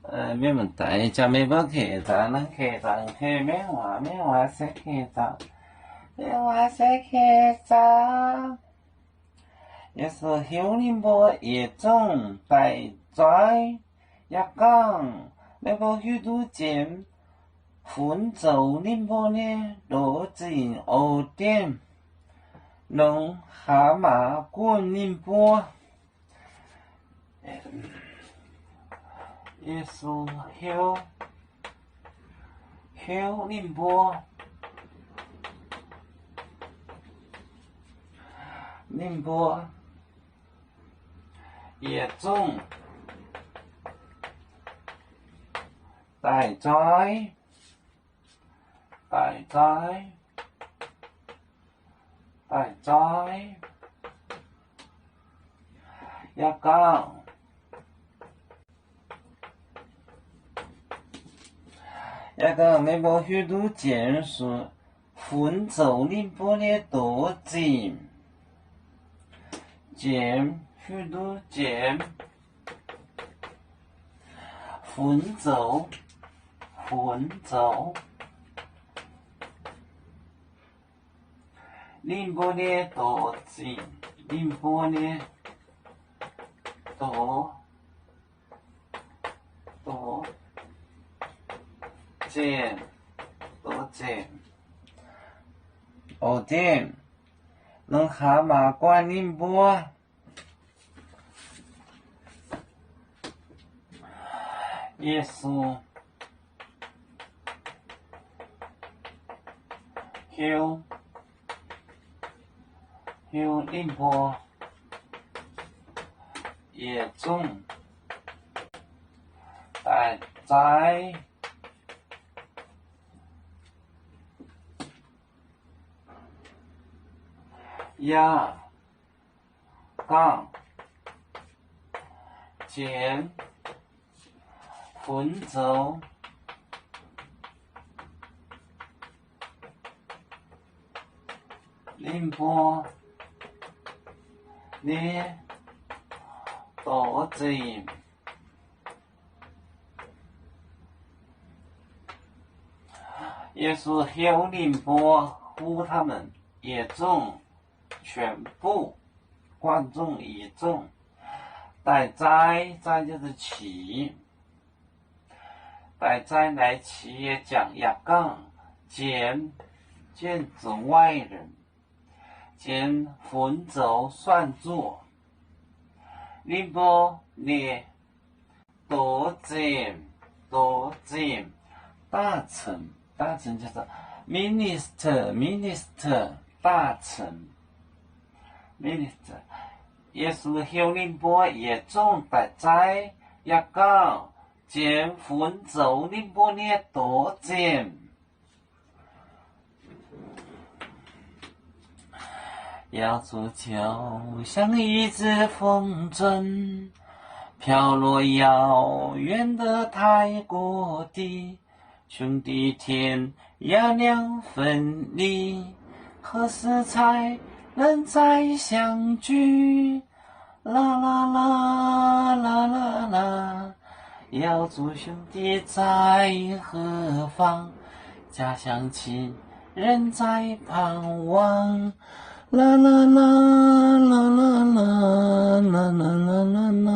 Mienh muoz-doic, jangx meih mbuo keh zaqc, naaiv keh zaqc, keh mengh waac, mengh waac se keh zaqc, mengh waac se keh zaqc. Yesu heuc ninh mbuo yietc zungv daic zoiv. Yaac gorngv, meih mbuo hiuv duqv Janx funx zoux ninh mbuo nyei ndoqc zinh oc dienh, longc haax maac guonh ninh mbuo. Yesu heuc, heuc ninh mbuo, ninh mbuo yietc zungv daic zoiv, daic zoiv, daic zoiv. Yaac gorngv, yaac gorngv, meih mbuo hiuv duqv Janx funx zoux ninh mbuo nyei ndoqc zinh. Janx, hiuv duqv Janx funx zoux, funx zoux ninh mbuo nyei ndoqc zinh, ninh mbuo nyei ndoqc, ndoqc zinh, ndoqc zinh oc dienh, longc haax maac guonh ninh mbuo. Yesu heuc, heuc ninh mbuo yietc zungv daic zaaiv. Yaac gorngv, Janx funx zoux ninh mbuo nyei ndoqc zinh. Yesu heuc ninh mbuo, 呼他们 yietc zungv, 全部, 观众 yietc zungv, daic zaaiv, zaaiv jienv za'qiex. Daic zaaiv naaic qiex jangc yaac gorngv, Janx, Janx-zunc 外人, Janx funx zoux 算作 ninh mbuo nyei ndoqc zinh, ndoqc zinh, 大臣, 大臣 minister, minister, 大臣, minister. Yesu heuc ninh mbuo yietc zungv daic zaaiv, yaac gorngv, Janx funx zoux ninh mbuo nyei ndoqc zinh. Yaac zuqc 就像一阵风阵，飘落遥远的泰国地，兄弟天涯两分离，何时才能再相聚？ 啦啦啦，啦啦啦，瑶族兄弟在何方？家乡亲人在盼望。啦啦啦，啦啦啦，啦啦啦啦啦。